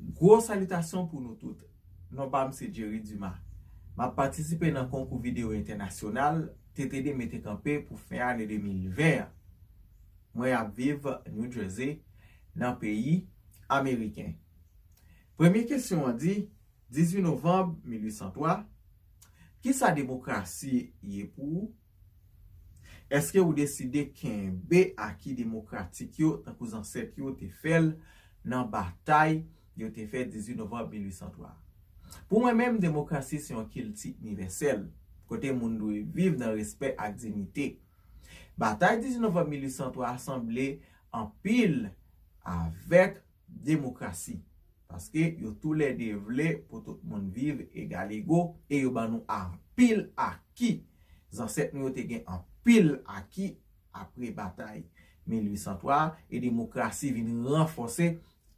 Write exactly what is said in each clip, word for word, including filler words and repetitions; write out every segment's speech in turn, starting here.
Gwo salitasyon pou nou tout. Non pa m se Jerry Dumas. M ap patisipe nan konkou videyo entènasyonal T T D mete kanpe pou fen ane de mil ven an. Mwen ap viv New Jersey, nan peyi ameriken. Premye kesyon an di, dizuit novanm mil uit san twa, kisa demokrasi ye pou ou? Èske ou deside kenbe aki demokratik yo tankou zansèt yo te fè l nan batay yo te fè dizuit novanm mil uit san twa? Pou mwen menm, demokrasi se yon kilti inivèsèl, kote moun dwe viv nan respè ak diyite. Batay dizuit novanm mil uit san twa sanble anpil avèk demokrasi. Paske yo toulède vle pou tout moun viv egalego e yo ban nou anpil aki. Zansèt nou yo te gen anpil aki apre batay mil uit san twa e demokrasi vin ranfòse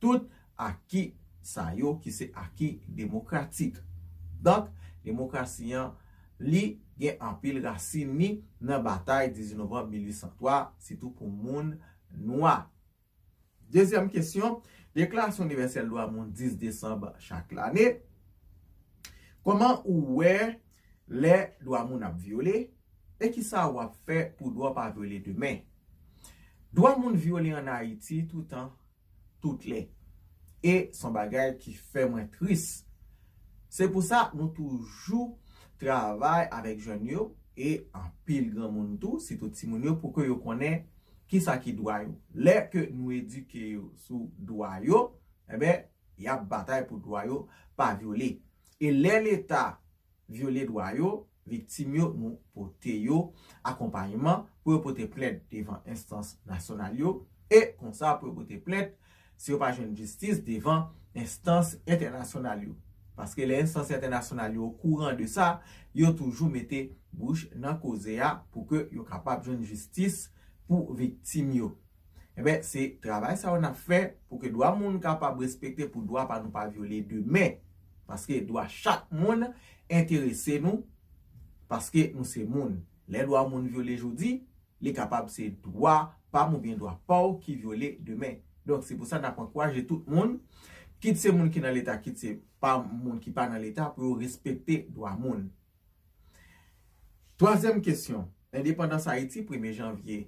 tout aki sa yo ki se aki demokratik. Donk, demokrasi an, li gen anpil rasin li nan batay dizuit novanm mil uit san twa, sitou pou moun nwa. Dezyèm kesyon, Deklarasyon Inivèsèl Dwa Moun dis desanm chak lane. Kòman ou wè lè dwa moun ap vyole e kisa w ap fè pou dwa w pa vyole demen? Dwa moun vyole ann Ayiti toutan, tout lè. E s on bagay ki fè mwen tris. Se pou sa nou toujou travay avèk jèn yo e anpil granmoun tou, sitou timoun yo, pou ke yo konnen kisa ki dwa yo. Lè ke nou edike yo sou dwa yo, enben, y ap batay pou dwa yo pa vyole. E lè Leta vyole dwa yo, viktim yo, nou pote yo akonpayman pou yo pote plent devan enstans nasyonal yo, e konsa pou yo pote plent si yo pa jwenn jistis devan enstans entènasyonal yo. Paske lè enstans entènasyonal yo okouran de sa, yo toujou mete bouch nan koze a pou ke yo kapab jwenn jistis pou viktim yo. Enben, se travay sa yo n ap fè pou ke dwa moun kapab respekte, pou dwa pa nou pa vyole demen. Paske dwa chak moun enterese nou, paske nou se moun. Lè dwa moun vyole jodi, li kapab se dwa pa m oubyen dwa pa w ki vyole demen. Donk, se pou sa n ap ankouraje tout moun, kit se moun ki nan Leta, kit se pa moun ki pa nan Leta, pou yo respekte dwa moun. Twazyèm kesyon, endepandans Ayiti, premye janvye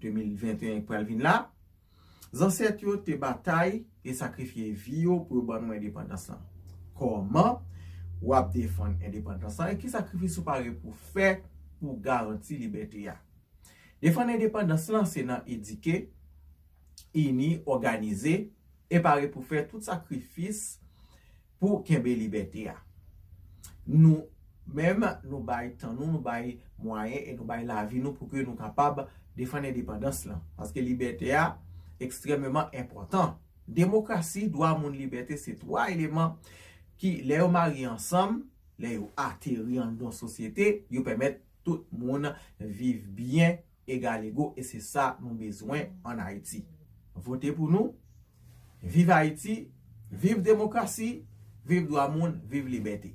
de mil venteyen k pral vin la, zansèt yo te batay e sakrifye vi yo pou yo ban nou endepandans lan. Kòman w ap defann endepandans lan e ki sakrifis ou pare pou fè pou garanti libète a? Defann endepandans lan se nan edike, ini, òganize e pare pou fè tout sakrifis pou kenbe libète a. Nou menm, nou bay tan nou, nou bay mwayen e nou bay lavi nou pou ke nou kapab defann endepandans lan. Paske libète a ekstrèmeman enpòtan. Demokrasi, dwa moun, libète se twa eleman ki, lè yo marye ansanm, lè yo ateri anndan sosyete, yo pèmèt tout moun viv byen, egalego, e se sa nou bezwen ann Ayiti. Vote pou nou. Viv Ayiti, viv demokrasi, viv dwa moun, viv libète.